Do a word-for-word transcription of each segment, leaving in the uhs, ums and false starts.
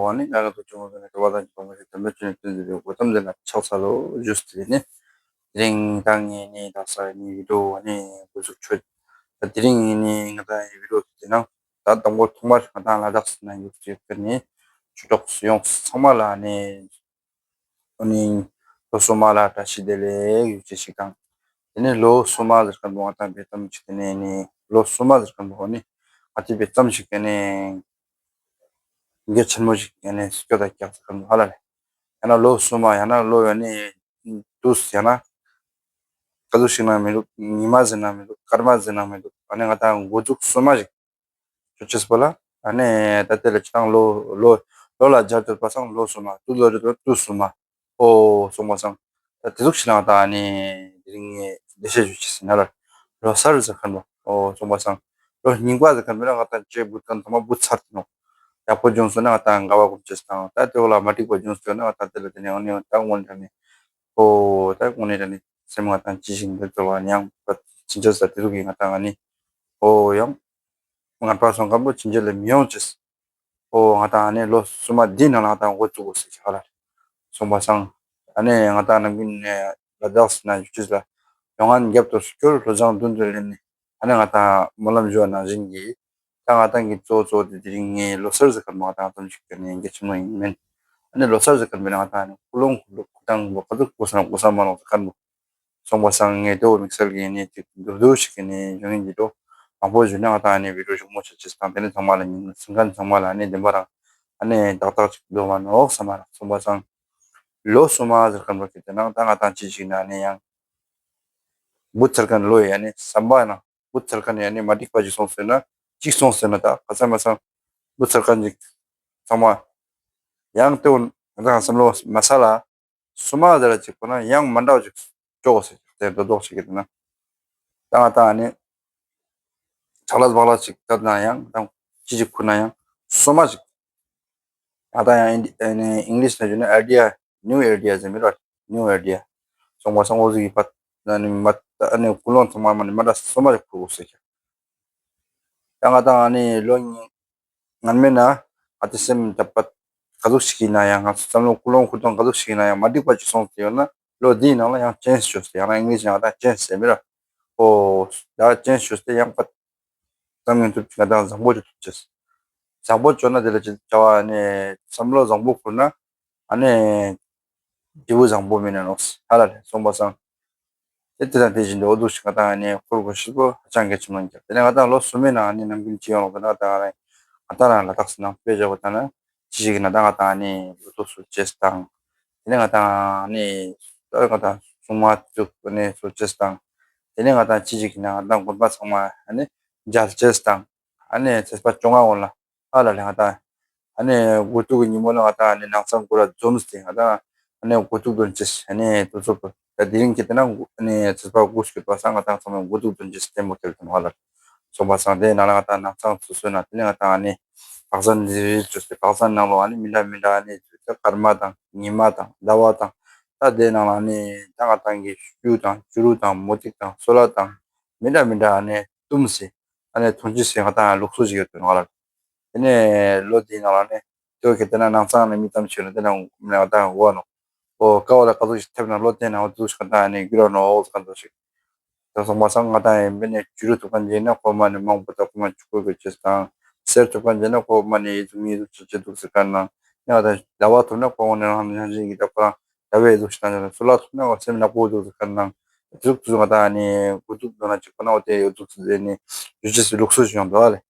ཨ་ནི་ང་ག་ཐུག་ཆུང་ངུ་ནས་དྲི་བ་དང་གྱོང་མོ་ཞིག་དམ་པའི་ཆོས་ནི་བསྟན་འཛིན་པའི་གོ་ཏམ་ལྡན་ལ་ཕྱག་འཚལ་ལོ་ཞུས་ཏེ་ནི། དེ་རིང་ད་ངས་ནི་ད་ས་ནི་བི་ཌིའོ་ནི་འགོ་འཛུགས་ཆོད། ད་དེ་རིང་ངས་ནི་ང་ད་ཡི་བི་ཌིའོ་དེ་ནང་ད་དང་པོ་ཐོག་མར་ང་ད་ལ་དྭགས་སུ་ན་ཡོད་ཀྱི་ཡོད་ཀྱི་ནི་ཆོས་གྲོགས་སུ་ཡོངས་ཚང་མ་ལ་ནི་ཨ་ནི་ལོ་སོ་མ་ལ་བཀྲ་ཤིས་བདེ་ལེགས་ཡོད་ཅེས་ཤིག་དང་། དེ་ནས་ལོ་སོ་མ་ཟེར་མཁན་པོ་ང་ད་བེད་ཙམ་ཞིག་དེ་ནས་ནི་ལོ་སོ་མ་ཟེར་མཁན་པོ་ནི་ང་དེ་བེད་ཙམ་ཞིག་དེ་ནས་གལ་ཆེན་མོ་ཞིག་ཡང་ནས་སྐྱོ་དང་རྒྱག་ཟེར་མཁན་ཧ་ལ་ལས། ཡང་ན་ལོ་སོ་མ་ཡང་ན་ལོ་ཡང་ནས་དུས་ཡང་ན་ག་ཟུག་ཞིག་ན་མི་འདུག་ཉི་མ་ཟེར་ན་མི་འདུག་སྐར་མ་ཟེར་ན་མི་འདུག་ཨ་ནི་ང་ད་འགོ་འཛུགས་སོ་མ་ཞིག་ཆོས་ཆེས་པོ་ལ་ཨ་ནི་ད་ལྟ་ལ་ཅི་དང་ལོ་ལོ་ལོ་ལ་སྦྱར་དུ་པ་སང་ལོ་སོ་མ་དུས་ལོ་རེ་དུ་དུས་སོ་མ། ཨོ་སོང་པ་སང་། ད་དེ་ཟུག་ཞིག་ལ་ང་ད་ཨ་ནི་དེ་རིང་ངས་འགྲེལ་བཤད་ཞུ་ཆེས་ཟིན་ན་ལ་ལོ་གསར་ཟེར་མཁན་པོ་ཨོ་སོང་པ་སང་། ལོ་རྙིང་པ་ཟེར་མཁན་པོ་ལ་ང་ད་ཅེ་བུ་ཏན་ཐ་མ་བུ་ཚར་ཏེ་ནོ། ཡག་པོ་བྱུང་སོང་ན་ང་ད་དགའ་བ་སྒོམ་ཆེས་དང་ད་དེ་བ་ལ་མ་འགྲིག་པ་བྱུང་སོང་ན་ང་ད་དེ་ལ་དེ་ནས་ཨ་ནི་ད་དངོས་གནས་ནི་ཨོ་ད་དངོས་གནས་ནི་སེམས་ང་ད་ཅི་ཞིག་འདི་ཚོ་བ་ཡང་པ་ཅི་འདྲ་ཟེར་དེ་ཟུག་གི་ང་ད་ཨ་ནི་ཨོ་ཡང་། ང་པ་སོང་སྐམ་པོ་ཕྱིན་ཆད་ལ་མི་ཡོང་ཅེས། ཨོ་ང་དང་ཨ་ནི་ལོ་སུ་མ་འདི་ནང་ལ་ང་དང་འགོ་བཙུགས་དགོས་ཟེར་ཁྱག་ལ། སོང་པ་སང་། ཨ་ནི་ང་དང་ནམ་རྒྱུན་ནས་ལ་དྭགས་སུ་ན་ཡུལ་ཅིག་ལ་ཡོང་ང་རྒྱབ་ཏུ་སྐྱོར་ལོ་བཟང་མདུན་དུ་ལེན་ནས་ཨ་ནི་ང་དང་སྨོན་ལམ་ཞུ་བ་ནང་བཞིན་གྱིས། ད་ང་དང་གི་གཙོ་གཙོ་དེ་དེ་རིང་ངའི་ལོ་གསར་ཟེར་ཁར་མ་ང་དང་ཙམ་ཞིག་གི་ནས་འགྱེད་ཆེན་མོ་ཡིན་མིན། ཨ་ནི་ལོ་གསར་ཟེར་ཁར་མིན་ང་དང་ནི་ཀུ་ལོང་ཀུ་ལོ་ཀུ་ཏང་གོ་ཀ་ཏུ་ཀུ་སང་ཀུ་སང་མ་ལོང་ཟེར་ཁར་མོ། སོང་པ་སང་ངས་དེའོ་དམིགས་བསལ་གྱི་ནི་ཅིག་མདོར་བསྡུས་ཤིག་གི་ནི་འཇོན་ཡིན་གྱི་འགྲོ། མང་པོ་བརྗོད་ན་ང་དང་ནི་བི་ཌིའོ་ཞིག་མོ་ཆ་ཆེས་དང་དེ་ནི་ཚང་མ་ལ་ཉིན་སེང་གན་ཚང་མ་ལ་ནི་བདེན་པ་རང་ཨ་ནི་ཏག་ཏག་ཅིག་འགྲོ་བ་ནོག་བསམ་པ་རང་སོང་པ་སང་། ལོ་སོ་མ་ཟེར་མཁན་པོ་གི་དེ་ནང་ད་ང་དང་ཅི་ཞིག་ན་ནི་ཡང་། བུ་ཚར་མཁན་ལོ་ཡ་ནི་བསམ་པ་ན་བུ་ཚར་མཁན་ཡ་ནི་མ་འགྲིག་པ་ཅིག་སོང་ཟེར་ན་ཅིག་སོང་ཟེར་ན་ད་ག་ཚ་མ་སང་། བུ་ཚར་མཁན་ཅིག་ཚང་མ་ཡང་དེའོ་ང་དང་བསམ་བློ་མ་ས་ལ། སོ་མ་ཟེར་ཅིག་པོ་ན་ཡང་མ་འདྲ་བ་ཅིག་ཅོག་ཟེར་ཅིག་དེ་འགྲོ་ལྡོག་ཅིག་གི་དེ་ན། ད་ང་དང་ནི་ཆག་ལས་བག་ལས་ཅིག་བཏབ་ན་ཡང་དང་ཅི་ཅིག་ཁུར་ན་ཡང་སོ་མ་ཅིག་ང་དང་ཡང་ཨིན་ཨ་ནི་ཨིང་ལིཤ་ན་བརྗོད་ན་ཨའི་ཌི་ཡ་ནིའུ་ཨའི་ཌི་ཡ་ཟེར་མི་རོ་ནིའུ་ཨའི་ཌི་ཡ། སོང་པ་སང་འོ་ཟིག་གི་པ་ཨ་ནི་མ་ཨ་ནི་ཀུན་སློང་ཚང་མ་མ་ནི་མ་འདྲ་སོ་མ་ཅིག་ཁུར་དགོས་ཟེར་ཀྱང་། ད་ང་དང་ཨ་ནི་ལོ་གཉིས། ངར་མེད་ན་ཨ་ཏི་སེམས་ད་པ་ག་ཟུག་ཞིག་ཡིན་ན་ཡང་ང་ཚོ་བསམ་བློ་ཀུན་སློང་ཁུར་སྟངས་ག་ཟུག་ཞིག་ཡིན་ན་ཡང་མ་འགྲིག་པ་ཅིག་སོང་ཟེར་ཡོད་ན་ལོ་འདིའི་ནང་ལ་ཡང་ཅེན་སི་བྱོས་ཟེར་ཡང་ན་ཨིང་ལིཤ་ནང་ད་ཅེན་སི་ཟེར་མི་ར། ཨོ། ད་ཅེན་སི་བྱོས་ཏེ་ཡང་པ་བསམ་ངན་ཐུབ་ཅིག་ང་དང་བཟང་པོ་ཅིག་ཐུབ་ཅེས། བཟང་པོ་བྱོས་ན་དེ་ལ་ཅིག་བྱ་བ་ནི་བསམ་བློ་བཟང་པོ་ཁུར་ན་ཨ་ནི། འབྲས་བུ་བཟང་པོ་སྨིན་ན་ནོག་ཧ་ལ་ལས་སོང་པ་སང་། དེ་དེ་དང་དེ་བཞིན་དུ་འོ་འདུག་ཞིག་ང་དང་ནི་འཁོར་དགོས་ཤེས་པོ་ཧ་ཅང་གལ་ཆེན་པོ་ཡིན་ཀྱང་དེ་ནས་ང་དང་ལོ་སུ་མེད་ནང་ནི་ནམ་རྒྱུན་ཅི་ཡོང་ལོག་ད་ང་དང་ང་དང་རང་ལ་དྭགས་སུ་ནང་དཔེ་བཞག་པ་ད་ན་ཅི་ཞིག་ཡིན་ན་ད་ང་དང་ནི་ལོ་ཐོག་སུ་ཅེས་དང་། དེ་ནས་ང་དང་ནི་ད་ང་དང་སྲུང་མ་བཙུགས་ནས་སུ་ཅེས་དང་། དེ་ནས་ང་དང་ཅི་ཞིག་ཡིན་ན་ང་དང་དགོན་པ་ཚང་མ་ནི་མཇལ་ཅེས་དང་། ཨ་ནི་ཚེས་པ་བཅོ་ལྔ་འོང་ལ། ཨ་ལ་ལས་ང་དང་། ཨ་ནི་འགོ་ཐུག་གི་ཉིན་མོ་ལ་ང་དང་ཨ་ནི་ནང་ཚང་སྐོར་ལ་འཛོམས་ཏེ་ང་དང་། ཨ་ནི་འགོ་ཐུག་འདོན་ཅེས་ཨ་ནི་དུ་ཚོགས་པ། ད་དེ་རིང་གི་དེ་ན་ཨ་ནི་ཚེས་པ་དགུ་སྐྱོད་པ་སང་ང་དང་ཚང་མ་འགོ་ཐུག་འདོན་ཅེས་ལྟད་མོ་སྟེར་དུ་མ་ལ། སོང་པ་སང་དེ་ནང་ལ་ང་དང་ནང་ཚང་སོ་སོའི་ནང་དེ་ནས་ང་དང་ཨ་ནི། བག་ཟན་འདི་རིལ་བཅོས་ཏེ་བག་ཟན་ནང་ལོགས་ཨ་ནི་མི་འདྲ་མི་འདྲ་ཨ་ནི་སྐར་མ་དང་ཉི་མ་དང་ཟླ་བ་དང་། ད་དེ་ནང་ལ་ཨ་ནི་ད་ང་དང་གི་ཤུ་དང་བྱུ་རུ་དང་མུ་ཏིག་དང་སོལ་བ་དང་། མི་འདྲ་མི་འདྲ་ཨ་ནི་བཏུམས་སེ། ཨ་ནི་ཐོན་སྐྱེད་ཟེར་ང་དང་ལུགས་སྲོལ་ཞིག་ཡོད་དོ་ང་ལ། དེ་ནས་ལོ་དེའི་ནང་ལ་ནི་ལྟོས་ཀྱི་དེ་ན་ནང་ཚང་ནས་མི་ཙམ་ཞིག་ཡོད་ན་དེ་ན་ང་དང་འོ་ནོ། ཨོ་ཀ་བ་ལ་ཀ་ཟུག་ཞིག་ཐེབས་ན་ལོ་དེ་ན་འོ་ཟུག་ཞིག་ང་དང་ནི་རྒྱུ་ར་ནོ་འོ་ཟུག་ག་ཟུག་ཞིག་ད་སོང་པ་སང་ང་དང་ཡིན་པས་ནས་བྱུ་རུ་ཐུབ་མཁན་བྱས་ན་ཁོ་མ་ནི་མང་པོ་ད་ཁོ་མ་བྱུ་གུ་གི་ཅེས་དང་། གསེར་ཐུབ་མཁན་བྱས་ན་ཁོ་མ་ནི་ཡི་ཟུག་མི་ཟུག་ཅེས་ཅེས་འདུག་ཟེར་ག་ནང་། ཡང་ད་ཟླ་བ་ཐུབ་ན་ཁོ་མ་ནི་རང་ནི་རང་བཞིན་གྱི་ད་ཁོ་རང་། ཟླ་བའི་གཟུགས་ཤིག་དང་ཟླ་བ་སོལ་བ་ཐུབ་ན་སེམས་ནག་པོ་གཟུགས་སུ་ཁར་ནང་། གཟུགས་སུ་ང་དང་ནི་དགུ་གཟུགས་འདོན་ན་གཅིག་པ་ན་འོ་དེ་ཡོད་གཟུགས་སུ་ཟེར་ནི་ཡོད་ཅེས་སུ་ལུགས་སྲོལ་ཞིག་ཡོང་འདུག་ཨ་ལས།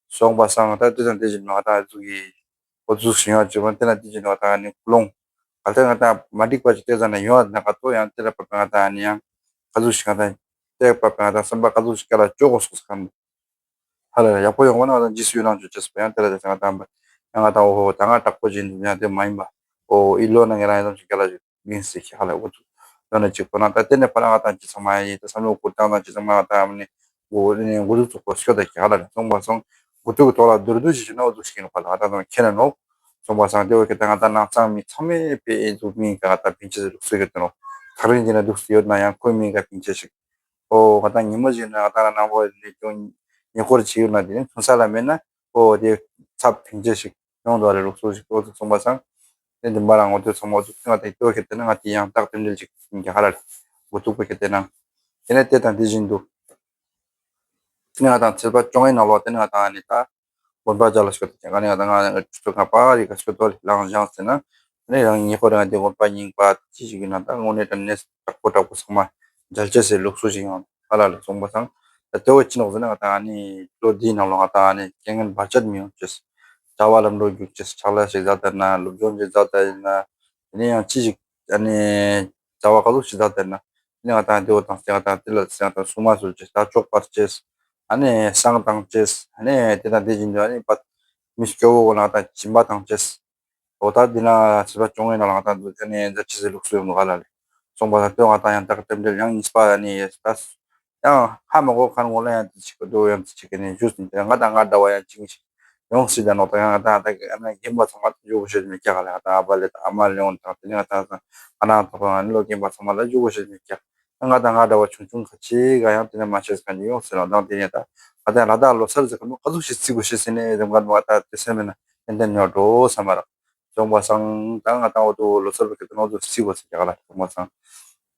སོང་པ་སང་ད་དེ་དང་དེ་བཞིན་ང་དང་གཟུགས་ཀྱི་འོ་གཟུགས་ཤིག་ཡོང་གཅིག་པ་དེ་ན་དེ་བཞིན་ང་དང་ནི་ཀུན་སློང་། གལ་ཏེ་ང་དང་མ་འགྲིག་པ་ཅིག་དེ་ཙམ་ན་ཡོང་བ་ན་ག་ཏོ་ཡང་དེ་ལ་བབ་པ་ང་དང་ནི་ཡང་ག་གཟུགས་ཤིག་ང་དང་དེ་བབ་པ་ང་དང་བསམ་པ་ག་གཟུགས་ཤིག་ག་ལ་ལྕོག་གོ་སོགས་ཁར། ཧ་ལས་ཡག་པོ་ཡོང་བ་ན་ང་དང་རྗེས་སུ་ཡི་རང་བྱོས་ཅེས་པ་ཡང་དེ་ལ་དེ་ང་དང་ཡང་ང་དང་འོ་ཧོ་ད་ང་དྲག་པོ་བྱེད་འདུག་ཡང་དེ་མ་ཡིན་པ། ཨོ་ཨི་ལོ་ན་ངེད་རང་ཡི་དམ་ཞིག་ག་ལ་ཞིག་མིན་སྲིད་ཀྱི་ཧ་ལས་འོ་ཐུག་ཡོང་ན་གཅིག་པོ་ན་ད་དེ་ནས་ཕར་ང་དང་ཅི་ཚང་མ་ཡིན་ད་བསམ་བློ་བསྐུར་སྟངས་དང་ཅི་ཚང་མ་ང་དང་ནི་འགོ་ནི་འགོ་འཛུགས་ཚོགས་པ་སྐྱོ་ད་ཀྱི་ཧ་ལས་སོང་པ་སོང་འགོ་ཐུག་གི་ཐོག་ལ་མདོར་བསྡུས་ཤིག་ཞུ་ན་འོ་ཐུག་ཤིག་ཡིན་པ་ལ་ང་དང་ཚང་མ་ཁྱེད་ན་ནོ། སོང་པ་སང་དེ་བ་ཁྱེད་ད་ང་དང་ནང་ཚང་མི་ཚང་མས་པའི་ཨེ་འཛུགས་མིན་ག་ང་དང་ཕན་ཆད་ལུགས་སྲོལ་གྱི་དོན་ནོ། ཐག་རིང་དེ་ན་འདུག་སྲིད་ཡོད་ན་ཡང་ཁོའི་མིང་ག་ཕན་ཆད་ཞིག་ཨོ་ང་དང་ཉིན་མོ་ཞིག་ན་ང་དང་ལ་ནང་པ་ལས་ཀྱང་ཉེ་འཁོར་བྱེད་ཡོད་ན་དེ་ནི་ཐུན་ས་ལ་མེད་ན་ཨོ་དེ་ཚབ་ཕན་ཆད་ཞིག་ཡོང་འདུག་རེད། ལུགས་སྲོལ་ཞིག་ཨོ་ཙི་སོང་པ་སང་། དེ་འདི་མ་རང་ངོ་དེ་ཚང་མ་ཨོ་ཙི་ང་དེ་ལྟོ་ཁེ་དེ་ན་ང་དེ་ཡང་རྟགས་རྟེན་འབྲེལ་ཅིག་ཡིན་གྱི་ཧ་ལ་རེད། འགོ་ཐུག་པ་ཁེ་དེ་ན། དེ་ནས་དེ་དང་དེ་བཞིན་དུ། དེ་ནས་ང་དང་ཚེས་པ་བཅོ་ལྔའི་ནང་ལོགས་དེ་ནས་ང་དང་ཨ་ནི་ད། དགོན་པ་ཅག་ལ་ཤོད་དེ་ག་ནས་ང་དང་ང་ཆུ་ཚོད་ཁ་པར་རིག་ག་ཤོད་དོ་ལེ་ལངས་བཞག་ཟེར་ན། དེ་ནས་རང་ཉེ་ཁོ་རང་དེ་དགོན་པ་རྙིང་པ་ཅི་ཞིག་ཡིན་ན་ད་དངོས་གནས་དྲང་གནས་དྲག་པོ་དྲག་པོ་ཚང་མ་མཇལ་ཅེས་སའི་ལུགས་སྲོལ་ཞིག་ཡོང་ཧ་ལ་ལ་སོང་པ་སང་། ད་དེ་བས་ཅི་ནོག་ཟེར་ན་ང་དང་ཨ་ནི་ལོ་འདིའི་ནང་ལོགས་ང་དང་ཨ་ནི་རྐྱེན་ངན་བར་ཆད་མི་ཡོང་ཅེས། གྲྭ་བ་ལམ་འགྲོ་རྒྱུག་ཅེས་ཕྱག་ལས་ཤིག་མཛད་དེ་ན་སློབ་སྦྱོང་ཅིག་མཛད་དེ་ན། དེ་ནས་ཡང་ཅི་ཞིག་ཨ་ནི་བྱ་བ་ག་ཟུག་ཞིག་མཛད་དེ་ན། དེ་ནས་ང་དང་དེ་བོ་དང་སེ་ང་དང་དེ་ལ་སེ་ང་དང་སྲུང་མ་སུ་ཅེས་ད་ཅོག་པར་ཅེས། ཨ་ནི་བསང་བཏང་ཅེས། ཨ་ནི་དེ་དང་དེ་བཞིན་དུ་ཨ་ནི་པ་མི་སྐྱོ་བོ་གོ་ན་ང་དང་སྦྱིན་པ་བཏང་ཅེས། འོ་ད་འདི་ན་ཚེས་པ་བཅོ་ལྔའི་ནང་ལ་ང་དང་འདུག་ཨ་ནི་མཛད་ཅེས་སའི་ལུགས་སྲོལ་ཡོང་འདུག་ག་ལ་ལེ། སོང་པ་ད་ལྟོས་ང་དང་ཡང་དག་རྟེན་འབྲེལ་ཡང་གཉིས་པ་ཨ་ནི་ད། ཡང་ཧ་མ་གོ་མཁན་ངོ་ལ་ཡང་དེ་ཅིག་གི་འདུག་ཡང་དེ་ཅིག་གི་ནི་ཞུས་ཟིན་ཏེ་ང་དང་ང་འདྲ་བ་ཡང་ཅིག་ཅིག་ཡོང་སྲིད་ད་ནོག་ད་ཡང་ང་དང་ད་གི་ཨ་ན་རྒན་པ་ཚང་མ་ལ་འཇུག་གོ་ཤེས་མི་སྐྱག་ལ་ང་དང་ཨ་ཕ་ལེ་དང་ཨ་མ་ལེ་འོང་དང་དེ་ནི་ང་དང་ང་ནང་ཐོག་ང་ནི་ལོ་རྒན་པ་ཚང་མ་ལ་འཇུག་གོ་ཤེས་མི་སྐྱག་ང་དང་ང་འདྲ་བ་ཆུང་ཆུང་ཁ་ཅིག་ག་ཡང་དེ་ནས་མ་ཤེས་མཁན་ཅིག་ཡོང་སྲིད་ལ་དང་དེ་ནས་ད་ང་དང་ལ་དྭགས་ལོ་གསར་ཟེར་གི་མོ་ག་ཚོད་ཞིག་རྩི་དགོས་ཤེས་ཟིན་ནས་རིམ་གར་མ་ད་དེ་སེམས་མེད་ན་ཏན་ཏན་ཉོ་འགྲོ་བསམ་པ་ར། སོང་པ་སང་ད་ང་དང་འོ་དུ་ལོ་གསར་པ་གི་དུ་ནོ་དུ་སི་གོ་སི་རྒྱ་ག་ལ་སོང་པ་སང་།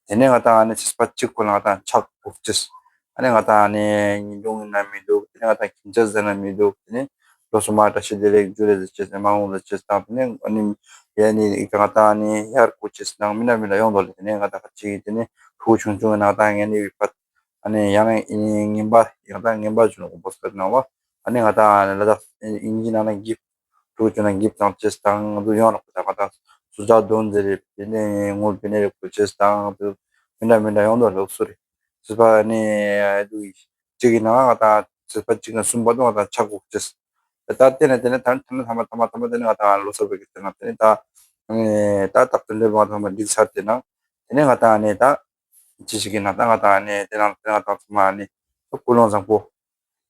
དེ་ནས་ང་དང་ཨ་ནི་ཚེས་པ་གཅིག་ཁོ་ན་ང་དང་ཕྱག་འགུག་ཅེས། ཨ་ནི་ང་དང་ཨ་ནི་ཉིན་གུང་ཡིན་ན་མི་འདུག་དེ་ནས་ང་དང་ཁྱིམ་ཆས་ཟེར་ན་མི་འདུག་དེ་ནས་ལོ་སོ་མ་བཀྲ་ཤིས་བདེ་ལེགས་འཇུ་རེ་ཟེར་ཅེས་ཟེར་མ་འོང་ཟེར་ཅེས་དང་དེ་ནས་ཨ་ནི་ཡ་ནི་ང་དང་ཨ་ནི་ཡར་སྐུ་ཅེས་དང་མི་འདྲ་མི་འདྲ་ཡོང་དོ་ལེ། དེ་ནས་ང་དང་ཁ་ཅིག་དེ་ནས་ཕྲུ་གུ་ཆུང་ཆུང་ང་དང་ངན་ནི་བི་པད་ཨ་ནི་ཡང་ཨ་ནི་ངན་པ་ང་དང་ངན་པ་བྱུང་ནོ་གོ་པོ་སྐད་ནང་བ་ཨ་ནི་ང་དང་ཨ་ནི་ལ་དྭགས་ཨིན་ཇི་ནང་ན་གི་ཕྲུ་གུ་ཆུང་ན་འགྱིབ་དང་ཅེས་དང་ང་ཚོ་ཡོང་རོགས་དང་ང་དང་སུ་ཇག་དོན་ཟེར་རེད། དེ་ནས་ངོ་བེ་ནེ་རེད་ཁོ་ཅེས་དང་དེ་མི་འདྲ་མི་འདྲ་ཡོང་དོ་ལོག་སུ་རེད། ཚེས་པ་ནི་དུ་གཅིག་གི་ནང་ང་དང་ཚེས་པ་གཅིག་ནས་གསུམ་བར་དུ་ང་དང་ཕྱག་འགུག་ཅེས། ད་དེ་ནས་དེ་ནས་ཐ་ཐ་ན་ཐ་མ་ཐ་མ་ཐ་མ་དེ་ནས་ང་དང་ལོ་གསར་པའི་གི་དེ་ནང་དེ་ནས་ད་ད་རྟགས་དེ་འདྲའི་བང་ཐ་མ་འགྲིག་ཚར་དེ་ནང་དེ་ནས་ང་དང་ནས་ད་ཅི་ཞིག་གི་ནང་ད་ང་དང་ནས་དེ་ནང་དེ་ང་དང་ཚང་མ་ནས་ད་ཀུན་སློང་བཟང་པོ།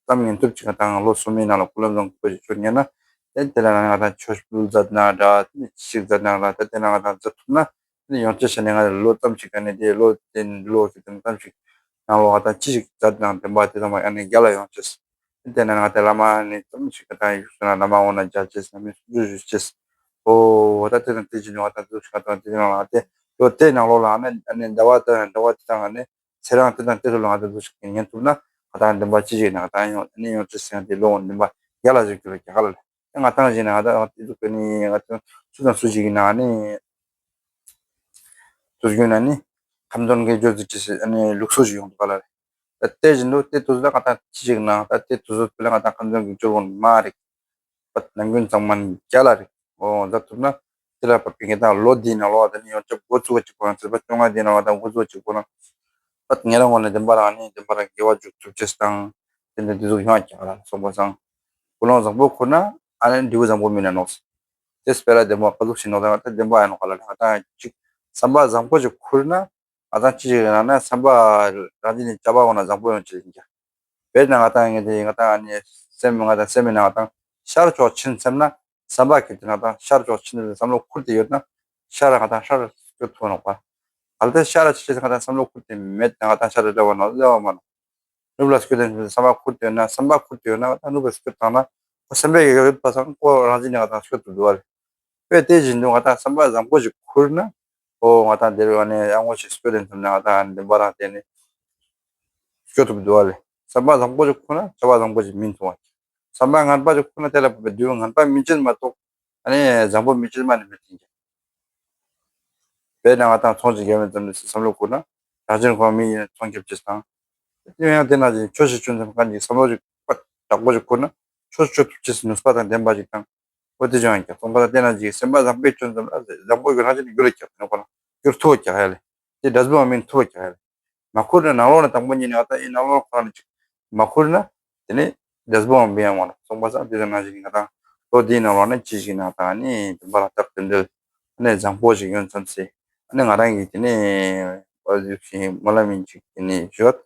གཏམ་ངན་ཐུབ་ཅིག་ང་དང་ལོ་སོ་མའི་ནང་ལ་ཀུན་སློང་བཟང་པོ་ཞིག་ཆོད་ཉན་ན། དེ་དེ་ལ་ང་དང་ཆོས་ཕུལ་མཛད་ན་འདྲ་དེ་ནས་ཅི་ཞིག་མཛད་ན་འདྲ་དེ་དེ་ན་ང་དང་མཛད་ཐུབ་ན་དེ་ནས་ཡོང་ཆེ་ཤ་ནས་ང་ལོ་ཙམ་ཞིག་ག་ནས་དེ་ལོ་དེ་ལོ་ཞིག་དེ་ཙམ་ཞིག་ནང་ལོ་ང་དང་ཅི་ཞིག་མཛད་ན་བདེན་པ་དེ་ཚང་མ་ཡང་ནས་རྒྱ་ལ་ཡོང་ཆེས། དེ་ནས་ང་དང་བླ་མ་ནས་ཙམ་ཞིག་ང་དང་ཡུག་སོ་ན་བླ་མ་འོ་ན་རྒྱ་ཆེས་ན་མི་སུ་ཞུ་ཆེས། ཨོ་ད་དེ་དང་དེ་ཞིག་ནས་ང་དང་ཙུ་ཞིག་ང་དང་དེ་ནང་ལ་དེ་ལོ་དེ་ནང་ལོ་ལ་ཨ་ནས་ཨ་ནས་ཟླ་བ་དང་ཟླ་བ་དེ་དང་ཨ་ནས། ཚེ་རིང་དེ་དང་དེ་ཚོ་ལ་ང་ཚོ་འདུ་ཤེས་ཉན་ཐུབ་ན་ང་དང་བདེན་པ་ཅི་ཞིག་ན་ང་དང་ཡོང་ནི་ཡོང་ཅི་ཟེར་ཏེ་ལོ་བདེན་པ་རྒྱ་ལ་ཞིག་གྱུར་རྒྱ་ག་ལ་ལས་ང་དང་ཞིག་ན་ང་དང་དེ་ཚོ་ཀ་ནི་ང་ཚོ་སུ་དང་སུ་ཞིག་ཡིན་ན་ནི་དུས་རྒྱུན་ན་ནི་ཁམས་དོན་གྱི་སྦྱོར་ཚུལ་ཅི་ཟེར་ནི་ལུགས་སྲོལ་ཞིག་ཡོང་འདུག་ག་ལ་ལས་ད་དེ་བཞིན་དུ་དེ་དུས་ལ་ང་དང་ཅི་ཞིག་ན་ད་དེ་དུས་ཚོད་ལ་ང་དང་ཁམས་དོན་གྱི་སྦྱོར་བོ་མ་རེད། པད་ནམ་རྒྱུན་ཚང་མ་རྒྱ་ལ་རེད། འོ་མཛད་ཐུབ་ན་དེ་ལ་པད་པི་ངེ་དང་ལོ་འདིའི་ནང་ལོགས་དེ་ནི་ཡོངས་ཁྱབ་འགོ་བཙུགས་པ་གཅིག་པོ་ན་ཚེས་པ་བཅོ་ལྔ་འདིའི་ནང་ལོགས་དང་འགོ་བཙུགས་པ་གཅིག་པོ་ན་པད་ངེ་རང་ངོས་ནས་བདེན་པ་རང་ནི་བདེན་པ་རང་དགེ་བ་འཇུག་ཐུབ་ཅེས་དང་དེ་འདྲ་འདི་ཚོ་ཡོང་ཀྱང་ལ་སོང་པ་སང་ཀུན་སློང་བཟང་པོ་ཁུར་ན་ཨ་ནི་འབྲས་བུ་བཟང་པོ་མིན་ན་ནོག་དེ་སྤེ་ར་བདེན་པ་ག་ཟུག་ཞིག་ནོག་ད་ད་བདེན་པ་ཡང་ནོག་ག་ལ་ད་ད་ཅིག་བསམ་པ་བཟང་པོ་ཞིག་ཁུར་ན། ང་དང་ཅི་ཞིག་ཡོད་ན་ན་བསམ་པ་རང་བཞིན་ནི་བྱ་བ་འོང་ན་བཟང་པོ་ཡོང་ཆེད་ཡིན་ཀྱང་། དཔེར་ན་ང་དང་ངས་དེ་ང་དང་ཨ་ནི་སེམས་ང་དང་སེམས་མེད་ན་ང་དང་ཤར་ཕྱོགས་ཕྱིན་བསམ་ན་བསམ་པ་ཁེལ་ཏེ་ང་དང་ཤར་ཕྱོགས་ཕྱིན་ཏེ་བསམ་བློ་ཁུར་ཏེ་ཡོད་ན་ཤར་ང་དང་ཤར་སྐྱོད་ཐུབ་ནོག་པ། གལ་ཏེ་ཤར་ཕྱིན་ང་དང་བསམ་བློ་ཁུར་ཏེ་མེད་ན་ང་དང་ཤར་སླེབས་པ་ནོག་སླེབས་པ་མ་ནོག་ནུབ་ལ་སྐྱོད་དེ་བསམ་པ་ཁུར་ཏེ་ཡོད་ན་བསམ་པ་ཁུར་ཏེ་ཡོད་ན་ང་དང་ནུབ་ལ་སྐྱོད་བཏང་ན་སེམས་པའི་ཡོད་པ་སང་ཁོ་རང་བཞིན་ནས་ང་དང་སྐྱོད་ཐུབ་འདུག་བ་ལས། དཔེ་དེ་བཞིན་དུ་ང་དང་བསམ་པ་བཟང་པོ་ཞིག་ཁུར་ན། ཨོ་ང་དང་འདིར་ཨ་ནི་ཡག་མོ་ཞིག་སྐྱོད་དེ་ཐུབ་ན་ང་དང་བདེན་པ་རང་བསྟན་ནས་སྐྱོད་ཐུབ་འདུག་བ་ལས། བསམ་པ་བཟང་པོ་ཞིག་ཁུར་ན་བྱ་བ་བཟང་པོ་ཞིག་མིན་ཐུབ་བ། བསམ་པ་ངན་པ་ཞིག་ཁུར་ན་དེ་ལ་བབ་པའི་དུས་ངན་པ་མིན་ཅན་མ་གཏོགས་ཨ་ནི་བཟང་པོ་མིན་ཅན་མ་ནི་མི་ཐེན་ཀྱང་། དཔེར་ན་ང་དང་ཚོང་ཅིག་རྒྱག་མི་ཙམ་ནས་བསམ་བློ་ཁུར་ན་རང་བཞིན་ཁོ་མི་ཡིན་ཚོང་རྒྱབ་ཅེས་དང་། དེ་ཡང་དེ་ན་ཅིག་ཆོས་ཞིག་ཆུང་ཙམ་གང་ཅིག་བསམ་བློ་ཞིག་དྲག་པོ་ཞིག་ཁུར་ན་ཆོས་ཆོས་ཐུབ་ཅེས་ནུས་པ་དང་ལྡན་པ་ཞིག་དང་། འོ་དེ་ཅང་ཡང་ཀྱང་སྟོང་པ་དང་བལྟས་ན་ཅིག་སེམས་པ་བཟང་པོའི་སྐྱོན་ཙམ་ལ་བཟང་པོའི་རང་བཞིན་གྱི་རྒྱུ་ལ་ཀྱང་ནོ་ཁོ་ན་འགྱུར་ཐུབ་ཀྱང་ཡ་ལེ། དེ་འབྲས་བུ་མིན་ཐུབ་ཀྱང་ཡ་ལེ། མ་ཁུར་ན་ནང་ལོགས་ནས་དང་པོ་ཉིད་ནས་ཨ་ད་ཨི་ནང་ལོགས་ཁོ་ན་ཅིག་མ་ཁུར་ན་དེ་ནས་འབྲས་བུ་མིན་ཡང་མ་ནོ་སྟོང་པ་སང་དེ་ཚོ་ནང་བཞིན་ང་དང་ལོ་དེའི་ནང་ལོགས་ནས་ཅི་ཞིག་ན་ད་ནི་བདེན་པ་ལ་རྟགས་དེ་འདྲ་ནས་བཟང་པོ་ཞིག་ཡོང་ཙམ་ཟེར། ཨ་ནི་ང་རང་གིས་དེ་ནས་པར་བཞུགས་ཤིང་སྨོན་ལམ་ཡིན་ཅིག་དེ་ནས་བཞོད།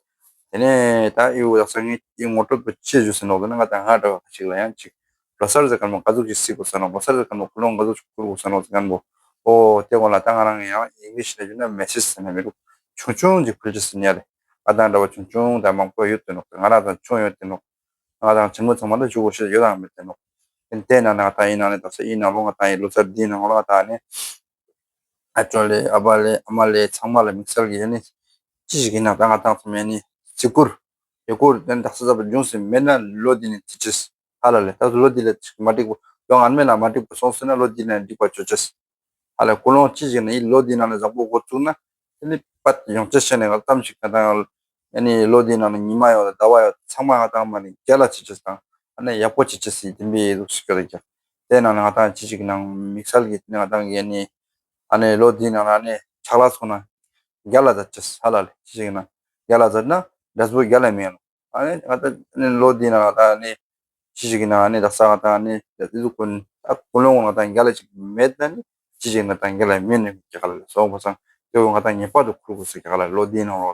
དེ་ནས་ད་ཨི་བོ་ལགས་སང་ངས་ཨི་ངོ་སྤྲོད་པོ་ཅི་ཞུ་ཟེར་ནོག་ཟེར་ན་ང་དང་ང་འདྲ་བ་ཁ་ཅིག་ལ་ཡང་ཅིག་ལོ་གསར་ཟེར་མཁན་པོ་ག་ཟུག་ཅིག་བརྩི་དགོས་ཟེར་ནོག་ལོ་གསར་ཟེར་མཁན་པོ་ཀུན་སློང་ག་ཟུག་ཅིག་ཁུར་དགོས་ཟེར་ནོག་ཟེར་མཁན་པོ། ཨོ་དེ་གོང་ལ་ད་ང་རང་གིས་ཡང་ཨིང་ལིཤ་ལ་ཞུས་ན་མེ་སེཇ་ཟེར་ན་མི་འདུག་ཆུང་ཆུང་ཅིག་ཕུལ་ཅི་ཟེར་ཉ་རེད། ང་དང་འདྲ་བ་ཆུང་ཆུང་དང་མང་པོ་ཡོད་དེ་ནོག་ང་རང་དང་ཆུང་ཡོད་དེ་ནོག་ང་དང་ཆེན་མོ་ཚང་མ་ལ་ཞུ་དགོས་ཤེས་ཡོད་དང་མེད་དེ་ནོག་དེ་ནང་ནས་ང་ཏང་ཡིན་ནང་ནས་དག་ས་ཡིན་ནང་ལོ་ང་ཏང་ཡིན་ལོ་སར་དེའི་ནང་ལོ་ང་ཏང་ནི་ཨ་ཅོ་ལེ་ཨ་བ་ལེ་ཨ་མ་ལེ་ཚང་མ་ལ་དམིགས་བསལ་གྱི་ཡ་ནི་ཅི་ཞིག་ཡིན་ན་ད་ང་ཏང་ཚང་མ་ནི་བརྩི་བཀུར་ཡོད་སྐོར་དེ་དག་ས་ཟབ་པ་འབྱུང་སྲིད་མེད་ན་ལོ་དེ་ནི་བརྩི་ཅེས་ཧ་ལ་ལེ། ད་ལོ་དེ་ལ་ཅིག་མ་འགྲིག་པ་ལོ་ངན་མེད་ལ་མ་འགྲིག་པ་སོང་ཟེར་ན་ལོ་དེ་ནི་འགྲིག་པ་བཅོ་ཅེས། ཧ་ལ་ཀུན་སློང་ཅི་ཞིག་ནི་ལོ་དེའི་ནང་ལ་བཟང་པོ་འགོ་བཙུགས་ན་དེ་ནི་པད་ཡོང་ཅེས་བྱས་ནས་ང་ཙམ་ཞིག་ང་ཏང་ཨ་ནི་ལོ་དེའི་ནང་ལ་ཉི་མ་ཡོད་ལ་ཟླ་བ་ཡོད་ཚང་མ་ང་ཏང་མ་ནི་རྒྱལ་ལ་བྱེད་ཅེས་དང་ཨ་ནི་ཡག་པོ་བྱེད་ཅེས་སི་དེ་འདྲའི་ལུགས་ཤིག་ཡོད་ཀྱང་དེ་ནང་ལ་ང་ཏང་ཅི་ཞིག་ནང་དམིགས་བསལ་གྱི་དེ་ནི་ང་ཏང་གི་ཨ་ནི་ཨ་ནི་ལོ་དེའི་ནང་ལ་ཨ་ནི་ཆག་ལ་སོང་ན་རྒྱལ་ལ་མཛད་ཅེས་ཧ་ལ་ལེ། ཅི་ཞིག་ན་རྒྱལ་ལ་མཛད་ན་འབྲས་བུ་རྒྱལ་ལ་མེད་ནོ། ཨ་ནི་ང་ཏང་ཨ་ནི་ལོ་དེའི་ནང་ལ་ད་ཨ་ནི་ཅི་ཞིག་ཡིན་ན་ཨ་ནི་དག་ས་ང་ཏང་ཨ་ནི་དེ་ཚོ་ཀུན་ཨ་ཀུན་སློང་ང་ཏང་རྒྱལ་ལ་ཅིག་མེད་ན་ནི་ཅི་ཞིག་ང་ཏང་རྒྱལ་ལ་མེད་ནི་རྒྱ་གར་ལ་སོང་པ་སང་དེ་བོ་ང་ཏང་ངེས་པར་དུ་ཁུར་དགོས་སུ་རྒྱ་གར་ལ་ལོ་དེའི་ནང་ལོ་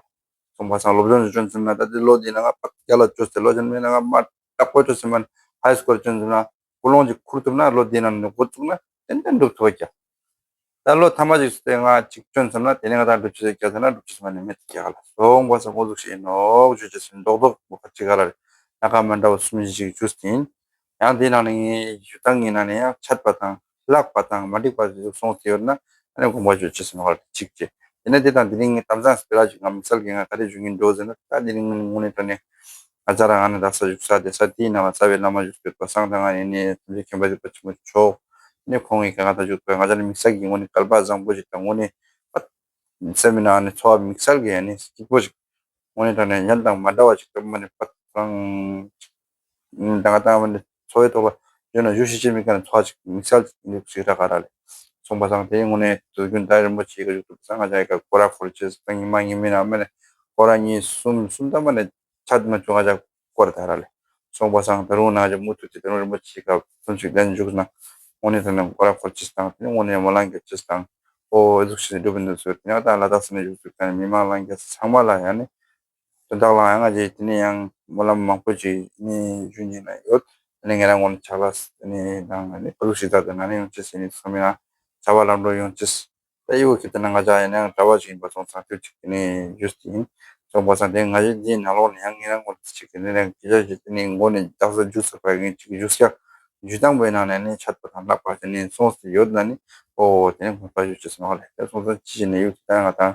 སོང་པ་སང་སློབ་སྦྱོང་ཅིག་བྱོན་ཚུན་ན་ད་དེ་ལོ་དེའི་ནང་ང་པ་རྒྱལ་ལ་བཅོས་ཏེ་ལོ་ཅན་མེད་ན་ང་མ་དྲག་པོ་བཅོས་ཚུན་མ་ཧའི་སྐོར་བྱོན་ཚུན་ན་ཀུན་སློང་ཅིག་ཁུར་ཐུབ་ན་ལོ་དེའི་ནང་ནས་འགོ་བཙུགས་ན་ཏན་ཏན་འགྲུབ་ཐུབ་ཀྱ། ད་ལོ་ཐ་མ་ཅིག་སྟེ་ང་ཅིག་བཅོན་ཚར་ན་དེ་ནས་ང་ད་འགྲུབ་ཆེ་ཟེར་ཀྱ་ཟེར་ན་འགྲུབ་ཆེ་ཟེར་མ་ནི་མེད་ཀྱ་ག་ལ་སོང་པ་སང་འོ་ཟུག་ཤེས་ནོག་ཞུ་ཅེས་ཟིན་རྡོག་རྡོག་མོ་ཁ་ཅིག་ག་ལ་རེད། ལྷ་ཁང་མ་འདྲ་བ་གསུམ་བཞི་ཞིག་བཅུ་སྟེ་ཡིན། ཡང་དེའི་ནང་ནས་ངའི་ཞུ་སྟངས་ཀྱི་ནང་ནས་ཡང་ཆད་པ་དང་བརླག་པ་དང་མ་འགྲིག་པ་ཞིག་སོང་སྟེ་ཡོད་ན་ཨ་ནི་དགོངས་པ་ཞུ་ཅེས་ཟིན་ནོག་ཅིག་ཅེ། དེ་ནས་དེ་དང་དེ་རིང་ངའི་དམ་གཙང་སྤེ་ར་ཅིག་ང་མི་སལ་གྱི་ང་ག་རེ་ཞུ་གིན་འགྲོ་ཟེར་ན་ད་དེ་རིང་ངོ་ནས་དྲན་ནས། ང་ཚ་རང་ང་ནི་དག་ས་བཞུགས་ས་བསྡད་ས་དེའི་ནང་ལ་རྩ་བའི་བླ་མ་བཞུགས་སྡོད་པ་སང་དང་ང་ཡིན་ནི་ཐམས་ཅད་མཁྱེན་པ་བཞུགས་པ་ཆེན་པོ་མཆོག་ནི་ཁོང་གིས་གང་ལྟར་བཞུགས་པའི་ང་ཚ་ནི་དམིགས་བསལ་གྱི་ངོ་ནས་སྐལ་པ་བཟང་པོ་ཞིག་དང་ངོ་ནས་སེམས་ནང་ནི་ཚོར་བ་དམིགས་བསལ་གྱི་ཡང་ནི་སྐྱིད་པོ་ཞིག་ངོ་ནས་དྲང་ནས་ཡང་དང་མ་འདྲ་བ་ཞིག་དང་མ་ནི་པ་རང་ད་ང་དང་མ་ནི་འཚོ་བའི་ཐོག་ལ་ཡོད་ན་ཡུལ་ཤེས་ཅན་མི་ག་ནི་འཚོ་བ་ཞིག་དམིགས་བསལ་ཞིག་ར་ག་ར་ལས་སོང་པ་སང་དེའི་ངོ་ནས་དུས་རྒྱུན་ད་རིན་པོ་ཆེ་ག་བཞུགས་ཐུབ་སང་ང་ཅག་ག་སྐོར་ར་འཁོར་ཅེས་དང་ཉི་མ་ཉི་མའི་ནང་མ་ནི་སྐོར་ར་གཉིས་གསུམ་གསུམ་དང་མ་ནི་ཆད་མ་བྱུང་ང་ཅག་སྐོར་དར་ལས། སོང་པ་སང་ད་རུང་ན་ཅག་མུ་མཐུད་དེ་ད་རུང་རིན་པོ་ཆེ་ཁ་ཕུན་ཚོགས་ལྡན་འཇུག་ན་དངོས་གནས་དྲང་གནས་སྐོར་ར་འཁོར་ཅེས་དང་དེ་ནས་དངོས་གནས་སྨོན་ལམ་རྒྱབ་ཅེས་དང་ཨོ་ཨེ་ཟུག་ཞིག་སྒྲུབ་པའི་འདུག་ཟེར་དེ་ནས་ད་ལ་དྭགས་ས་ནས་བཞུགས་ཚུལ་ག་ནས་མི་མང་ལྷན་རྒྱས་ཚང་མ་ལ་ཡང་ནི་དོན་དག་ལ་ཡང་ང་ཅག་དེ་ནས་ཡང་སྨོན་ལམ་མང་པོ་ཅིག་ནི་ཞུ་ཉན་ན་ཡོད། དེ་ནས་ངས་རང་ངོ་ནས་ཕྱག་ལས་དེ་ནས་དང་ནི་ཕ་ལུག་ཞིག་ད་དེ་ན་ནས་ཡོང་ཅེས་ཟེར་ནས་ཚང་མ་ཡང་བྱ་བ་ལམ་འགྲོ་ཡོང་ཅེས། ད་ཡོད་ཀྱི་དེ་ན་ང་ཅག་ཡིན་ན་ཡང་གྲྭ་པ་ཞིག་ཡིན་པ་སོང་ཙང་དུས་གཅིག་གི་ནས་ཞུས་ཏེ་ཡིན། སོང་པ་སང་དེ་ང་ཡི་འདིའི་ནང་ལོགས་ནས་ཡང་ངེད་རང་ངོ་ནས་ཅིག་གི་ནས་རང་སྐད་ཆ་ཞིག་དེ་ནས་མགོ་ནས་རྒྱག་ས་འཇུག་ས་པ་ངས་ཅིག་ཞུ་སྐྱ་ཞུ་སྟངས་པའི་ནང་ནས་ནི་ཆད་པ་དང་ལྷག་པ་དེ་ནས་སོང་སྟེ་ཡོད་ན་ནི་ཨོ་དེ་ནས་ཁོང་པ་ཞུ་ཅེས་སོང་ལས་དེ་སོང་ཙང་ཅི་ཞིག་ནས་ཡོད་ཀྱི་ད་ང་དང་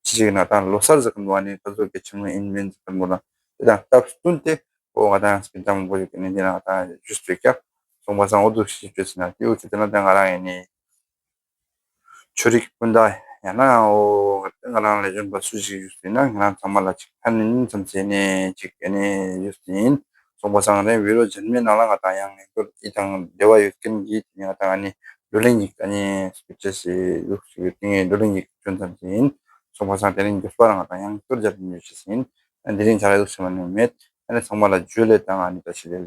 ཅི་ཞིག་ན་དང་ལོ་སར་ཟེར་གི་འདུག་ཨ་ནི་ད་ཚོ་གི་ཆེན་མོ་ཡིན་མིན་ཟེར་གི་འདུག་ན་དེ་དང་སྟབས་བསྟུན་ཏེ། ཨོ་ང་དང་སྤུན་ཟླ་མང་པོ་ཞིག་གི་ནི་འདི་ན་ང་དང་ཞུས་པའི་སྐྱབས་སོང་པ་སང་འོ་འདུག་ཞིག་བྱོས་ཟིན་ན་དེ་འོ་ཅི་དེ་ན་ད་ང་རང་ཡིན་ནི་ཆོས་རིག་སྤུན་ཟླ་ཡང་ན་ཨོ་ང་རང་ལས་གཞོན་པ་སུ་ཞིག་ཞུས་ཟིན་ན་ང་རང་ཚང་མ་ལ་ཅིག་ཕན་ནི་ཙམ་ཟེར་ནས་ཅིག་ཨ་ནི་ཞུས་ཟིན་སོང་པ་སང་ང་རང་བི་ཌིའོ་རྗེས་མའི་ནང་ལ་ང་དང་ཡང་ངེས་པར་ཨི་དང་འབྲེལ་བ་ཡོད་མཁན་གྱི་དེ་ང་དང་ཨ་ནི་བགྲོ་གླེང་ཞིག་ཨ་ནི་སྤེལ་ཆེད་ཞིག་ཡོད་ཞིག་ཡོད་དེ་ངས་བགྲོ་གླེང་ཞིག་བྱོན་ཙམ་ཟིན་སོང་པ་སང་དེ་རིང་མགྱོགས་པ་རང་ང་དང་ཡང་བསྐྱར་མཇལ་འཕྲད་ཞུས་ཟིན། དེ་རིང་ཆ་ར་ཡོད་ཟེར་མ་ནི་མེད། ཨ་ནི་ཚང་མ་ལ་ཇུ་ལེ་དང་ཨ་ནི་བཀྲ་ཤིས་བདེ་ལེགས།